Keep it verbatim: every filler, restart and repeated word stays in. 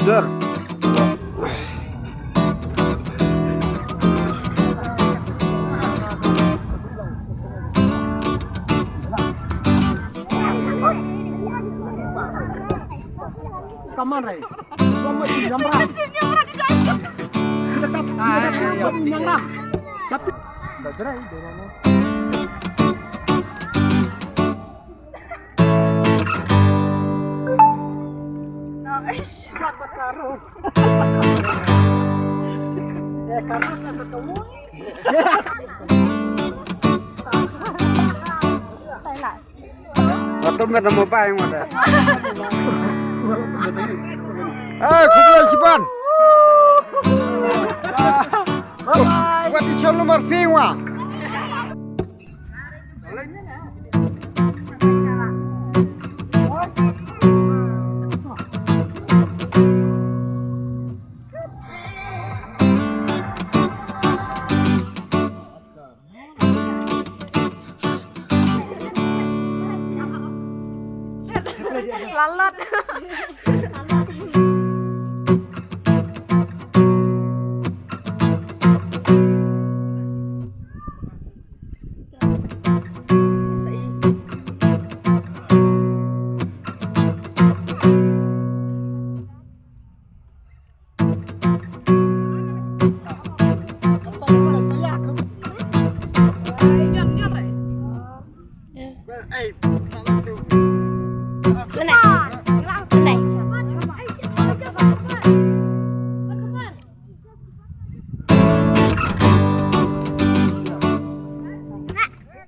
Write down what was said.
Sir. Come on, Rai. Come on, Nyamra. Kita cap, kita cap, Nyamra. Cap. Dah jerai, dah jerai. Wato met na mobile ngode. Eh, kudu sipan. Bye bye. Wat di chong nomor ping wa. Lalat.